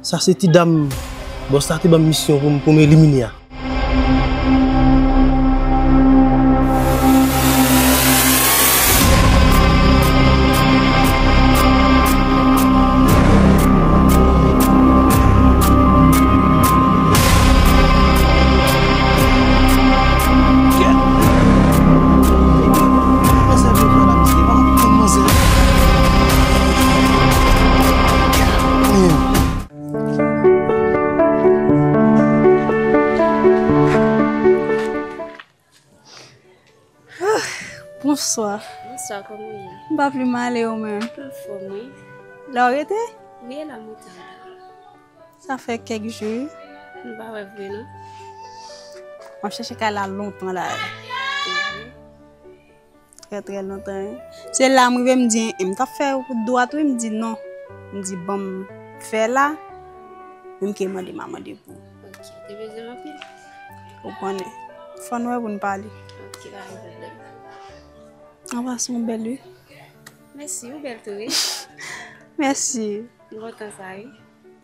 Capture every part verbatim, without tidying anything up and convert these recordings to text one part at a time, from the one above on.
Sa se ti dam bòs la te ban m misyon pou m, pou m elimine a. Bonswa. Bonswa, kòman w ye? M pa pi mal, e ou menm? Anfòm, wi. La w rete? Wi, e la m rete. Sa fè kèk jou, wi. M pa wè vre, non. M ap chèche kay la lontan la. Trè, trè lontan, wi. Se la m rive, m di, "En, en, m t ap fè wout dwat, wi," m di, "Non." M di, "Ban m fè la." Menm ke mande, m a mande pou ou. Ok, te bezwen m anpil? Ou konnen. Fò n wè pou n pale. Ok, pa gen pwoblèm. An pasan, ou bèl, wi. Mèsi, ou bèl tou, wi. Mèsi. M kontan sa, wi.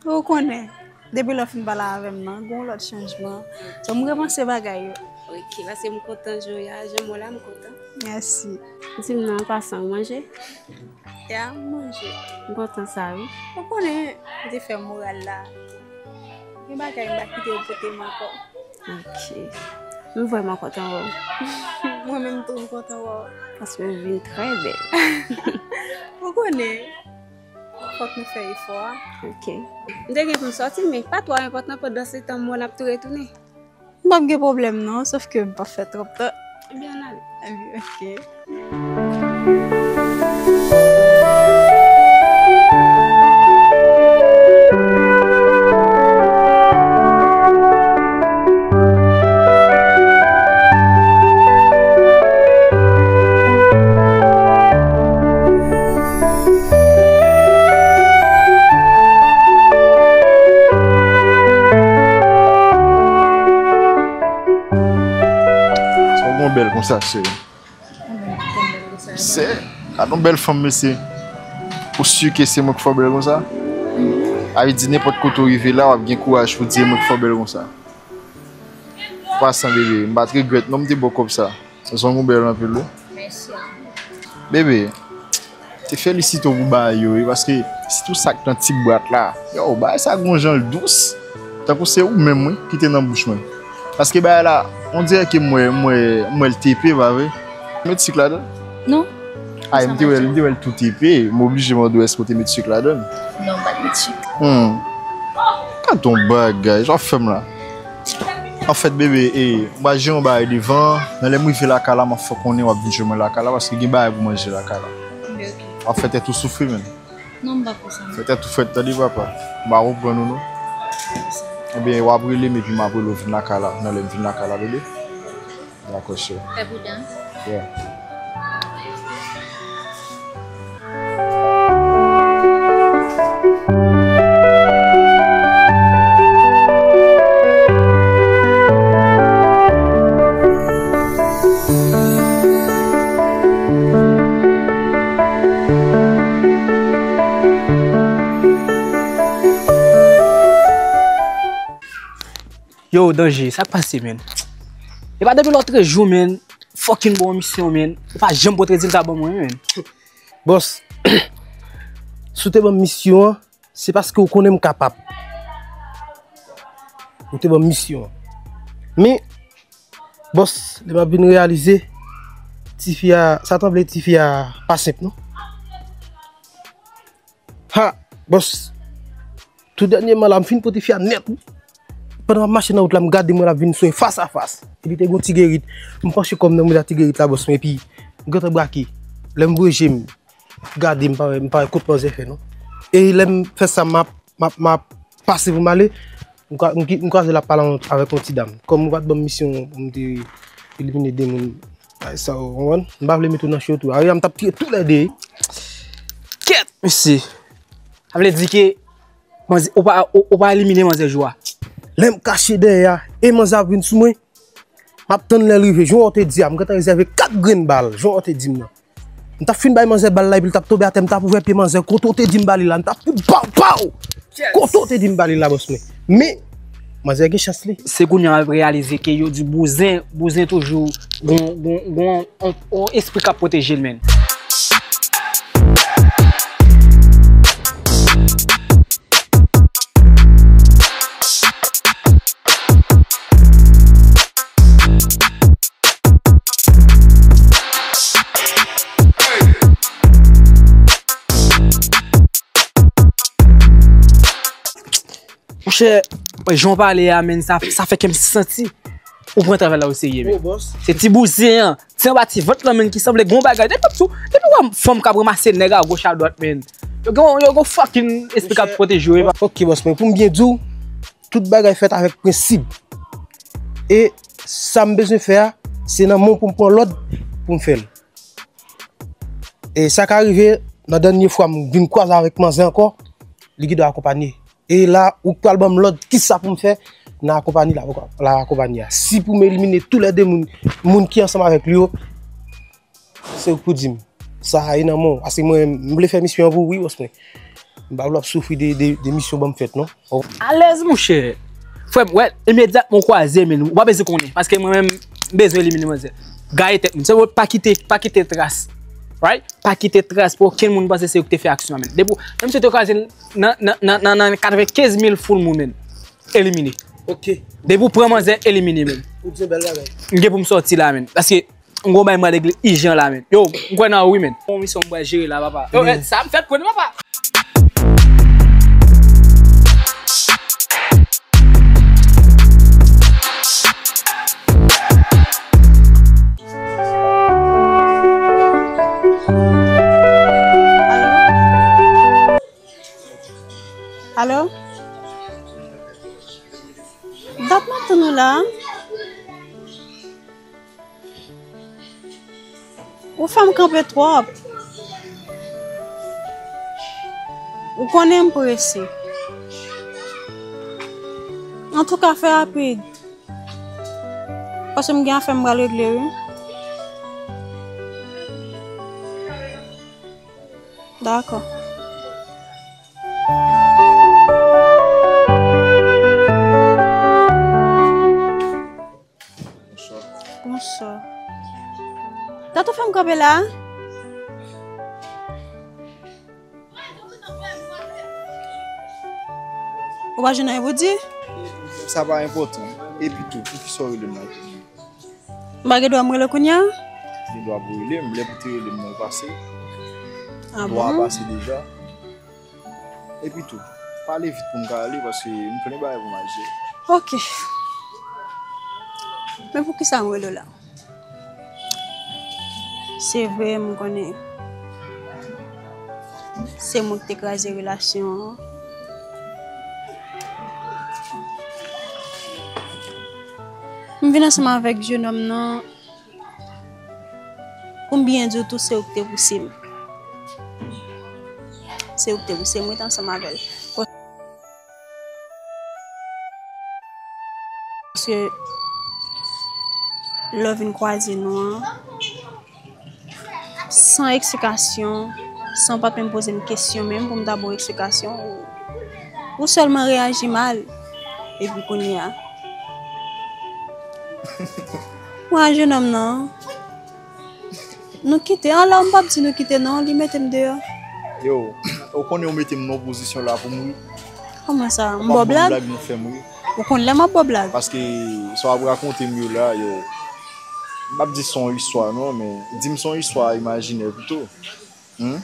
Ou konnen, depi lè w fin pale avè m nan, gen yon lòt chanjman. So, m repanse bagay yo. Ok, paske m kontan jan w ye a, jan w la, m kontan. Mèsi. Di m nan, an pasan, ou manje? Ya, m manje. M kontan sa, wi. Ou konnen, ou te fè moral la. Gen bagay m pa kite yo pote m ankò. Ok. M vrèman kontan wè w. Mwen menm tou, m kontan wè w. Paske w vin trè bèl. Ou konnen. Fòk nou fè efò a. Ok. M te gen pou m sòti, men pa twò enpòtan, pandan se tan m wè n ap tou retounen. M p ap gen pwoblèm non, sòf ke m p ap fè twòp tan. Ebyen, ann ale. Ebyen, ok. Sa w gen w bèl konsa, cheri. Se, gad yon bèl fanm, mesye. Ou si ke se mwen ki fè w bèl konsa? A vle di, nenpòt kote w rive la, w ap gen kouraj pou di, "E mwen ki fè w bèl konsa." An pasan, bebe, m pa t regrèt non m te ba w kòb sa. Zanmi w bèl anpil, wi. Mèsi. Bebe, te felisite w pou bagay yo, wi, paske sitou sa k nan ti bwat la. Yo, bagay sa gon jan l dous. Tankou se ou menm, wi, ki te nan bouch mwen. Paske bagay la, on dirè ke m wè, m wè, m wè l tepe, pa vre? Met sik ladan l? Non. Ay, m te wè l, m te wè l tou tepe. M oblije mande w èske w te met sik ladan l? Non, m pa t met sik. Hmm. Gad yon bagay, sa w ap fè m la. Anfèt, bebe, e, m pral jere yon bagay devan. Nan lè m rive lakay la, m ap fè w konnen w ap vin jwenn mwen lakay la, paske gen bagay pou manje lakay la. Ok, ok. W ap fè tèt ou soufri, menn. Non, m pa fè sa, non. Fè tèt ou frèt, tande, papa. M pa konprann ou, non. Ebyen, w ap rele m, epi m ap rele w vin lakay la, nan lè m vin lakay la, bebe. Dakò, cheri. Fè pridan. Yeah. Yo, Danje, sa k pase, menn? E pa depi lòtrejou, menn, fucking ba w misyon, menn. Ou pa janm pote rezilta ban mwen, menn. Bòs, si w te ban m misyon an, se paske w konnen m kapab. Ou te ban m misyon an. Men, bòs, lè m ap vin reyalize, tifi a, sa tanble tifi a pa senp, non. Ha! Bòs, tou dènyèman la, m fin pote fi a nèt, wi. Pandan m ap mache nan wout la, m gade mwen l ap vin sou mwen fas a fas. Epi te gen yon ti gerit. M panche kò m nan mouda ti gerit la, bòs mwen, epi m gentan brake. Lè m voye je m, gade, m pa wè, m pa wè kot manzè fè, non. E lè m fè sa, m ap, m ap, m ap pase pou m ale. M kwa-, m ki-, m kwaze l ap pale an-, avèk yon ti dam. Kòm ou pa t ban m misyon pou m te elimine de moun, ay, sa, ou konprann? M pa vle mete w nan cho tou. Ari a m t ap tiye tou lè de. Kèt, mesye. Sa vle di ke manzè, ou pa, ou, ou pa elimine manzè jou a. Lè m kache dèyè a, e manzè ap vin sou mwen. M ap tann lè l rive. Jan w te di a, m gentan rezève kat grenn bal. Jan w te di m nan. M t ap fin bay manzè bal la, epi l t ap tonbe atè, m t ap ouvè pye manzè, kote w te di m ba li la, m t ap fout paw, paw! Kote w te di m ba li la, bòs mwen? Men, manzè gen chans li. Se kounye a m ap reyalize ke yo di bouzen, bouzen toujou gon, gon, gon, on, on espri k ap pwoteje l, menn. Monchè, jan w pale a, menn, sa, sa fè kè m santi ou pran travay la oserye, menn. Se ti bouzen an, ti anba ti vant lan, menn, ki sanble gon bagay. Depi tou, depi w wè fanm k ap ranmase nèg a goch a dwat, menn, yo gen, yo gen fucking espri k ap pwoteje yo. Ok, bòs mwen, pou m byen di w, tout bagay fèt avèk prensip. E sa m bezwen fè a, se nan men w pou m pran lòd pou m fè l. E sa ka rive, nan dènye fwa m vin kwaze avèk manzè ankò, li gen dwa akonpanye. E la, ou pral ban m lòd, kisa pou m fè nan akonpanye la, la akonpanye a. Si pou m elimine toulède moun, moun ki ansanm avèk li yo, se ou k pou di m. Sa a ye nan men w. Paske mwen, m vle fè misyon an pou ou, wi, bòs mwen. M pa vle w ap soufri de, de, de misyon ban m fèt, non. Alèz, monchè. Frè m, wè, imedyatman w kwaze, menn, ou pa bezwen konnen. Paske mwen menm, m bezwen elimine manzè. Gaye tèt moun. Se pa kite, pa kite tras. Right? Pa kite tras pou okenn moun panse se ou ki te fè aksyon an, menn. Depi w, menm si w te kwaze l nan, nan, nan, nan, nan katrevenkenz mil foul moun, menn. Elimine. Ok. Depi w pran manzè, elimine, menn. Ou di yon bèl bagay. M gen pou m sòti la, menn. Paske m gon bagay m pral regle ijan la, menn. Yo, m kwè nan ou, wi, menn. Yon misyon m pral jere la, papa. Yo, eh, sa m fèt pou nou, papa. Alo? Dat m ap tann ou la. Ou fè m kanpe twòp. Ou konnen m prese. Antouka, fè rapid. Paske m gen afè m pral regle, wi. Dakò. Bonswa. Dat ou fè m kanpe la? Ou pa jwenn anyen pou di? Sa pa enpòtan. Epitou, poukisa w rele m la? M pa gen dwa m rele w kounye a? Gen dwa pou w rele m, lè pou te rele m nan pase. Ah bon? Dwa a pase deja. Epitou, pale vit pou m ka ale, paske m konnen bagay pou m al jere. Ok. Men poukisa m rele w la? Se vre, m konnen se mwen ki te kraze relasyon an. M vin ansanm avèk jenòm nan. Pou m byen di w tou, se ou ki te pouse m. Se ou ki te pouse m ret ansanm avè l. Paske lè w vin kwaze nou an, san eksplikasyon, san w pa t menm poze m kesyon menm pou m ta ba w eksplikasyon, ou, ou sèlman reyaji mal. Epi kounye a, mwen a jenòm nan, nou kite. Anlè, m p ap di nou kite non, li mete m deyò. Yo, ou konnen ou mete m nan yon pozisyon la pou m ri. Kòman sa? M ba w blag? Ou konn lè m ap ba w blag. Paske sa w ap rakonte m yo la, yo, m p ap di se yon istwa non, men di m se yon istwa imajinè pito. Hmm?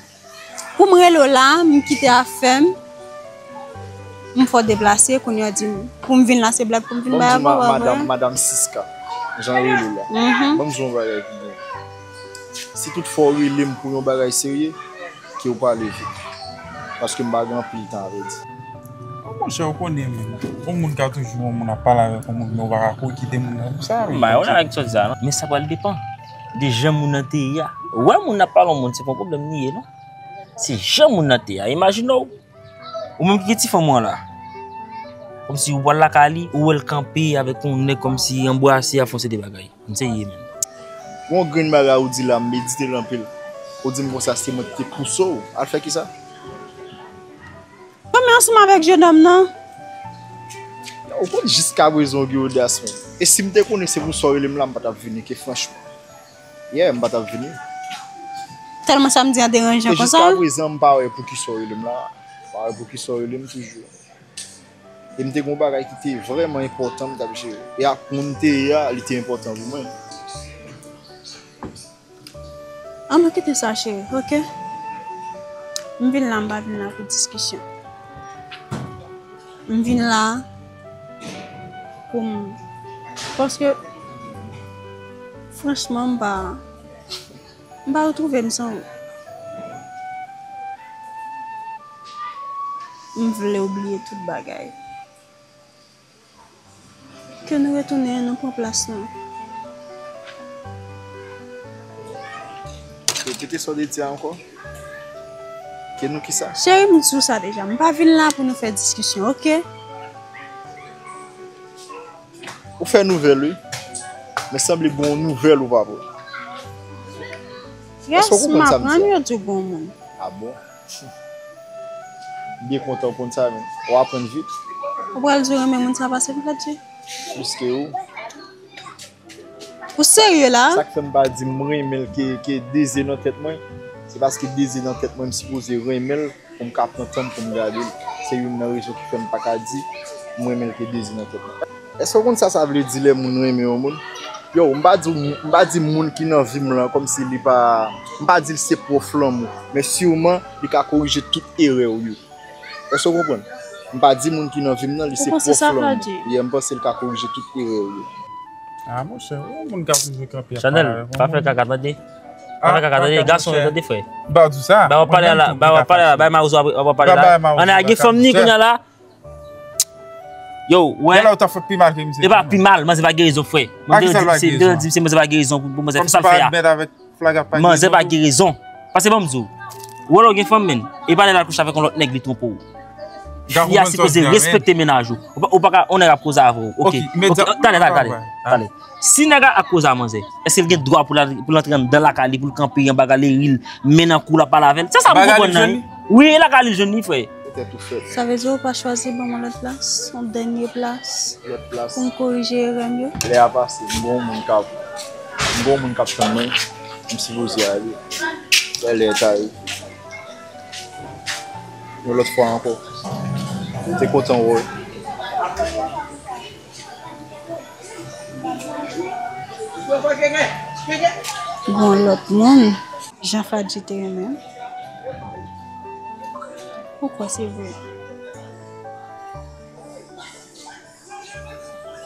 Pou m rele w la, m kite afè m, m fè w deplase, kounye a w di m pou m vin la, se blag pou m vin bay avè w, madanm, madanm Siska, jan yo rele la. Mhm. Ban m di w yon bagay pou mwen. Si tout fwa w rele m pou yon bagay serye, ke w pale vit. Paske m pa gen anpil tan a pèdi. Oh, monchè, ou konnen, menm, yon moun ka toujou yon moun ap pale avèk yon moun, men ou pa ka kite moun nan konsa, wi. M pa wè avèk sa w di a, non. Men sa pral depann de jan moun nan te ye a. Ou wè moun nan ap pale yon moun, se pa yon pwoblèm li ye, non. Se jan moun nan te ye a. Imajine w, ou menm ki gen ti fanm ou an la. Kòmsi ou pral lakay li, ou wè l kanpe avèk yon nèg kòmsi anbrase, ap fè yon seri de bagay. M serye, menm. Yon grenn bagay ou di la, m medite l anpil. Ou di m konsa se mwen ki te pouse w al fè kisa? Kòman Ansanm avèk jenòm nan. Ou konn jiskaprezan w gen odas, men. E si m te konnen se pou sa w rele m la, m pa t ap vini, ke franchman. Yeah, m pa t ap vini. Tèlman sa m di a deranjan konsa. E jiskaprezan, m pa wè poukisa w rele m la. M pa wè poukisa w rele m toujou. E m te gen yon bagay ki te vrèman enpòtan m t ap jere. E ak moun m te ye a, li te enpòtan pou mwen. An nou kite sa, cheri, oke? M vin la, m pa vin la pou diskisyon. M vin la pou m, paske, franchman, m pa, m pa retwouve m san ou. M vle w bliye tout bagay. Ke nou retounen, nou pran plas nou. Repete sa w te di a ankò. Ke nou kisa? Cheri, m di w sa deja. M pa vin la pou nou fè diskisyon, oke? Ou fè nouvèl, wi. Men sanble gen yon nouvèl ou pa pran. Yes, m aprann yo di w gon moun. A bon? M byen kontan w konn sa, men w aprann vit. Ou pral di w renmen moun sa pase m, Fadji? Plis ke ou. Ou serye la? Sa k fè m pa di m renmen l ke, ke dezi nan tèt mwen, se paske dezi nan tèt mwen, m sipoze renmen l pou m ka pran tan m pou m gade l. Se youn nan rezon ki fè m pa ka di m renmen l ke dezi nan tèt mwen. Èske w konn sa sa vle di lè moun renmen yon moun? Yo, m pa di, m pa di moun ki nan vi m lan kòmsi li pa, m pa di l se pwòf lanmou, men siman li ka korije tout erè w yo. Èske w konprann? M pa di moun ki nan vi m nan, li se pwòf lanmou. Yeah, m panse l ka korije tout erè w yo. Ah, monchè, yon moun k ap rive kanpe ap pale avèk yon moun. Chanèl, pa fè kaka, tande? Pa fè kaka, tande? Gason yo, tande, frè. M pa di w sa. Ba w ap pale la, ba w ap pale la, bay Mawozo ap pale la. Ann, a gen fanm ni kounye a la. Yo, wè. Genlè ou ta fè pi mal ke misye. E pa pi mal, manzè pa gen rezon, frè. Manzè di, se, di, se manzè pa gen rezon pou, pou manzè fè sa l fè a. Manzè pa gen rezon. Paske ban m di w, wè lè w gen fanm, menn, e pa lè l al kouche avèk yon lòt nèg li twonpe w. Fi a sipoze respekte mennaj ou. Ou pa, ou pa ka, yon nèg ap koze avè w. Oke. Oke, talè, talè, talè, talè. Si nèg la ap koze a manzè, èske l gen dwa pou l, pou l antre anndan lakay li, pou l kanpe anba galeri l, men nan kou l ap pale avè l? Se sa m konprann nan, wi. Wi, e lakay li l jwenn li, frè. Petèt ou fèb. Sa vle di ou pa chwazi ban mwen lòt plas, yon dènye plas, pou m korije erè m yo? Lè a pase, m gon moun k ap, m gon moun k ap tann mwen, m sipoze ale. Wè lè ta ye. Yon lòt fwa ankò. M te kontan wè w. Gon lòt moun. Jan Fadji te renmen m. Ou kwè se vre?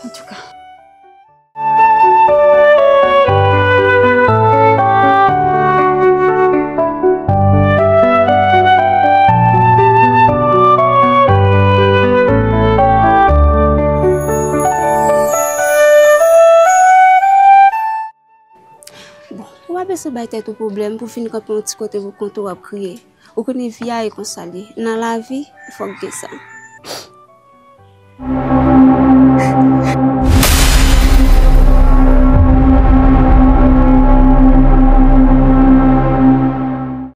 Antouka. Bon, ou pa bezwen bay tèt ou pwoblèm pou vin kanpe yon ti kote pou kont ou ap kriye. Ou konnen vi a e konsa l ye. Nan lavi, fòk gen sa.